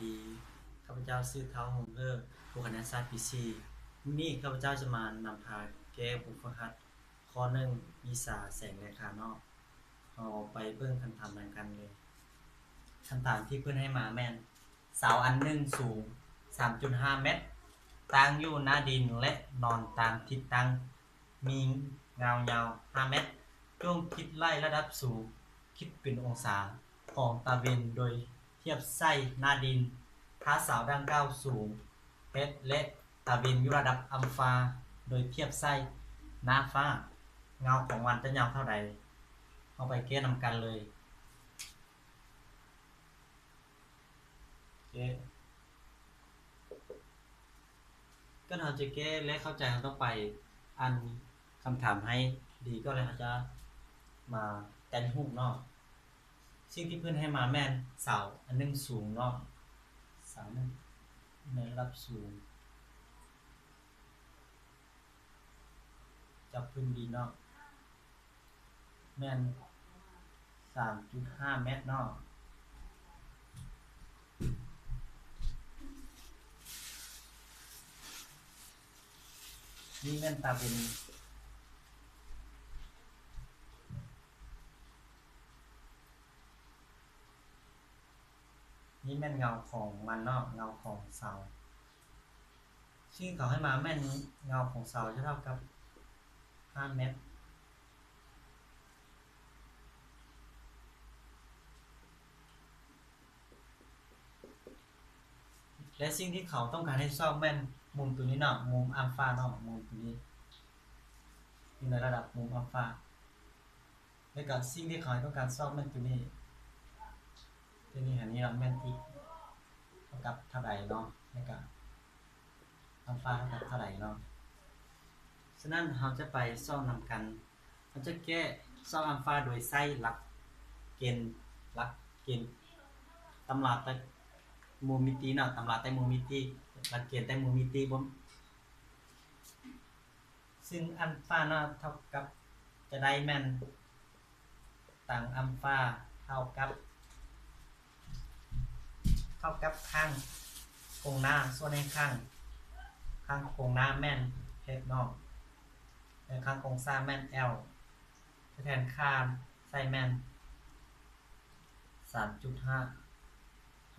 ດີ ຂ້າພະເຈົ້າຊື່ ທ້າວ ຫົງເຮີ ຜູ້ຄະແນນສາດປີສີ່. ມື້ນີ້ຂ້າພະເຈົ້າຈະມານຳພາແກ້ບົດຝຶກຫັດຂໍ້ໜຶ່ງ ວິຊາແສງແລະຄ່ານອກ. ເຮົາໄປເບິ່ງຄຳຖາມນຳກັນເລີຍ. ຄຳຖາມທີ່ເພິ່ນໃຫ້ມາແມ່ນ ເສົາອັນໜຶ່ງສູງສາມຈຸດຫ້າແມັດ, ຕັ້ງຢູ່ໜ້າດິນ ແລະ ນອນຕາມທິດຕັ້ງ. ມີເງົາຍາວຫ້າແມັດ, ຈົ່ງຄິດໄລ່ລະດັບສູງ, ຄິດເປັນອົງສາຂອງຕາເວັນໂດຍທຽບໃສ່ໜ້າດິນ. ຖ້າເສົາດັ່ງກ່າວສູງແປດແລະຕາເວັນຢູ່ລະດັບອັມຟາໂດຍທຽບໃສ່ໜ້າຟ້າ, ເງົາຂອງມັນຈະຍາວເທົ່າໃດ? ເຮົາໄປແກ້ນຳກັນເລີຍ. ແກ້ ກ່ອນເຮົາຈະແກ້ ແລະ ເຂົ້າໃຈ ເຮົາຕ້ອງໄປອ່ານຄຳຖາມໃຫ້ດີກ່ອນ ແລ້ວເຮົາຈະມາແຕ່ງຮູບເນາະ. ສິ່ງທີ່ເພິ່ນໃຫ້ມາແມ່ນເສົາອັນໜຶ່ງສູງເນາະ, ເສົາໜຶ່ງໃນລະດັບສູງ ຈາກພື້ນດິນເນາະ ແມ່ນສາມຈຸດຫ້າແມັດເນາະ. ນີ້ແມ່ນຕາເວັນ, ນີ້ແມ່ນເງົາຂອງມັນເນາະ, ເງົາຂອງເສົາ. ສິ່ງເຂົາໃຫ້ມາແມ່ນເງົາຂອງເສົາຈະເທົ່າກັບຫ້າແມັດ ແລະ ສິ່ງທີ່ເຂົາຕ້ອງການໃຫ້ຊອກແມ່ນມຸມໂຕນີ້ເນາະ, ມຸມອັມຟາເນາະ, ມຸມໂຕນີ້ ຢູ່ໃນລະດັບມຸມອັມຟາ. ແລ້ວກະສິ່ງທີ່ເຂົາຕ້ອງການຊອກແມ່ນໂຕນີ້, ໂຕນີ້ຫັ້ນນີ້ເນາະ ແມ່ນອີກເທົ່າກັບເທົ່າໃດເນາະ, ແລ້ວກະອັມຟາເທົ່າກັບເທົ່າໃດເນາະ. ສະນັ້ນເຮົາຈະໄປຊອກນຳກັນ, ເຮົາຈະແກ້ຊອກອັມຟາໂດຍໃຊ້ຫຼັກເກນ, ຫຼັກເກນຕຳລາໄຕໂມມິຕິເນາະ, ຕຳລາໄຕໂມມິຕິ, ຫຼັກເກນໄຕໂມມິຕິ. ຊຶ່ງອັມຟາເນາະ ເທົ່າກັບ ຈະໄດ້ແມ່ນ ຕັ້ງອັມຟາເທົ່າກັບ ເທົ່າກັບຂ້າງກົງໜ້າ ສ່ວນໃຫ້ຂ້າງ ຂ້າງກົງໜ້າແມ່ນເອັຟເນາະ ແລະ ຂ້າງກົງຊ້າຍແມ່ນແອລ ຈະແທນຄ່າໃສ່ແມ່ນ ສາມຈຸດຫ້າ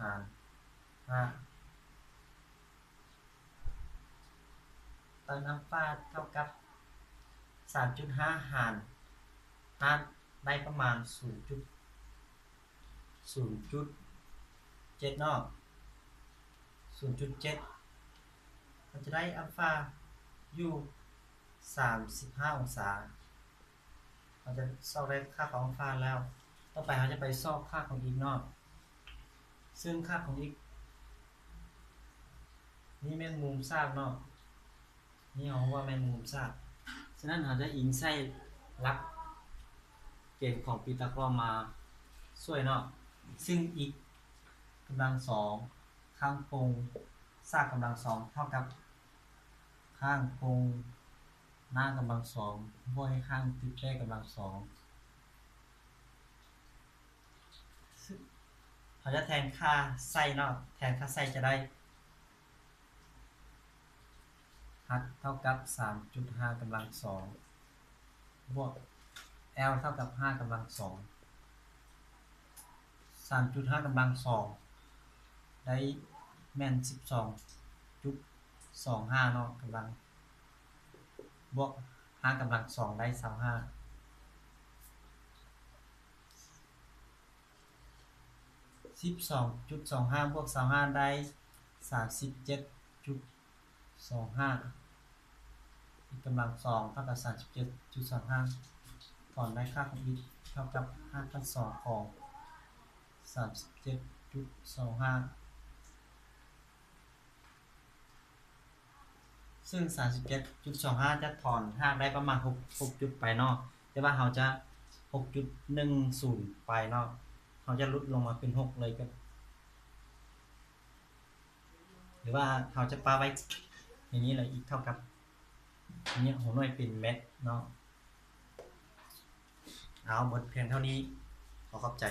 ຫານ ຫ້າ ຕັ້ງອັມຟາເທົ່າກັບ ສາມຈຸດຫ້າ ຫານ ຮາກ ໄດ້ປະມານ ສູນຈຸດ ສູນຈຸດເຈັດເນາະ ສູນຈຸດເຈັດ ເຮົາຈະໄດ້ອັມຟາຢູ່ ສາມສິບຫ້າ ອົງສາ. ເຮົາຈະຊອກໄດ້ຄ່າຂອງອັມຟາແລ້ວ, ຕໍ່ໄປເຮົາຈະໄປຊອກຄ່າຂອງເອັກເນາະ ຊຶ່ງຄ່າຂອງເອັກນີ້ແມ່ນມຸມສາກເນາະ ນີ້ເຮົາຮູ້ວ່າແມ່ນມຸມສາກ. ສະນັ້ນເຮົາຈະອີງໃສ່ຫຼັກເກນຂອງປີຕາກໍມາຊ່ວຍເນາະ ຊຶ່ງເອັກກຳລັງສອງ ຂ້າງກົງສາກກຳລັງສອງ ເທົ່າກັບຂ້າງກົງໜ້າກຳລັງສອງ ບວກໃຫ້ຂ້າງຕິດແກ້ກຳລັງສອງ. ເຮົາຈະແທນຄ່າໃສ່ເນາະ ແທນຄ່າໃສ່ຈະໄດ້ ຮາກເທົ່າກັບ ສາມຈຸດຫ້າ ກຳລັງສອງ ບວກ ແອລ ເທົ່າກັບ ຫ້າ ກຳລັງສອງ. ສາມຈຸດຫ້າ ກຳລັງສອງ ໄດ້ແມ່ນ ສິບສອງຈຸດສອງຫ້າ ເນາະ ກຳລັງ ບວກ ຫ້າ ກຳລັງສອງ ໄດ້ ຊາວຫ້າ. ສິບສອງຈຸດສອງຫ້າ ບວກ ຊາວຫ້າ ໄດ້ ສາມສິບເຈັດຈຸດສອງຫ້າ ເອັກກຳລັງສອງ ເທົ່າກັບ ສາມສິບເຈັດຈຸດສອງຫ້າ ຖອນໄດ້ຄ່າຂອງເອັກເທົ່າກັບ ຮາກຂັ້ນສອງຂອງ ສາມສິບເຈັດຈຸດສອງຫ້າ ຊຶ່ງ ສາມສິບເຈັດຈຸດສອງຫ້າ ຈະຖອນຮາກໄດ້ປະມານ ຫົກ ຫົກຈຸດໄປເນາະ ແຕ່ວ່າເຮົາຈະ ຫົກຈຸດໜຶ່ງສູນ ໄປເນາະ ເຮົາຈະຫຼຸດລົງມາເປັນ ຫົກ ເລີຍ ກໍ ຫຼືວ່າເຮົາຈະປະໄວ້ຢ່າງນີ້ ແລ້ວເອັກເທົ່າກັບ ນີ້ ຫົວໜ່ວຍເປັນແມັດເນາະ. ເອົາ ໝົດພຽງເທົ່ານີ້ ຂໍຂອບໃຈ.